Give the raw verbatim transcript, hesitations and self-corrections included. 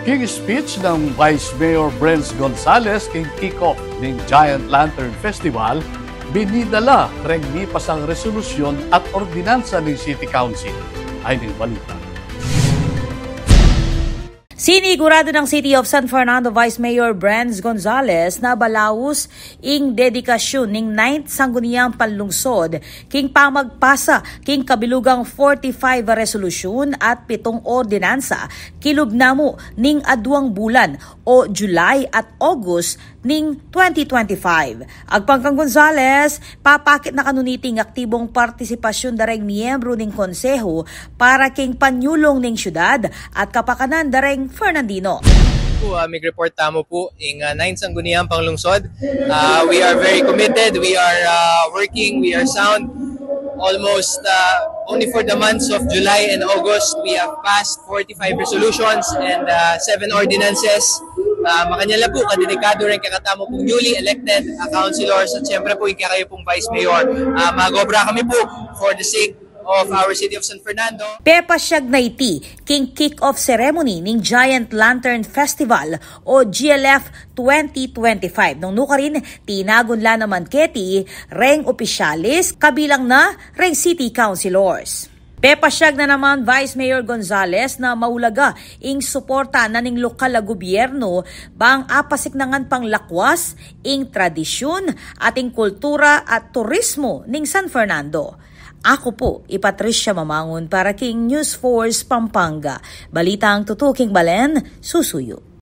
King speech nang Vice Mayor Brenz Gonzales king kick-off ning Giant Lantern Festival, binida la reng mipasang resolusyon at ordinansa ning City Council. Ay ning balita. Sinigurado nang City of San Fernando Vice Mayor Brenz Gonzales na balaus ing dedikasyun ning Ninth Sangguniang Panlungsod king pamagpasa king kabilugang forty-five a resolusyon at pitung ordinansa kilub namu ning aduang bulan o July at August ning twenty twenty-five. Agpang kang Gonzales, papakit na kanu niti ing aktibong partisipasyun da reng miyembru ning konsehu para king panyulung ning syudad at kapakanan da reng Fernandino. Po, ah, mig-report tamu po ing, ah, Ninth Sangguniang Panglungsod. Ah, we are very committed. We are, ah, working. We are sound. Almost, ah, only for the months of July and August, we have passed forty-five resolutions and, ah, seven ordinances. Ah, makanyan la po, kadedikado reng kekatamu pong newly elected, ah, councilors at siyempre po ing kekayu pong Vice Mayor. Ah, mag-obra kami po for the sake of our City of San Fernando. Pepasyag na iti king kick-off ceremony ning Giant Lantern Festival o G L F twenty twenty-five. Nung nukarin, tinagun la naman keti reng opisyalis, kabilang na reng city councilors. Pepasyag na naman Vice Mayor Gonzales na maulaga ing suporta na ning lokal a gobyerno bang apasiknangan pang lakwas ing tradisyun at ing kultura at turismo ning San Fernando. Aku pu i Patricia Mamangun para king News Force Pampanga. Balitang tutuking balen, susuyu.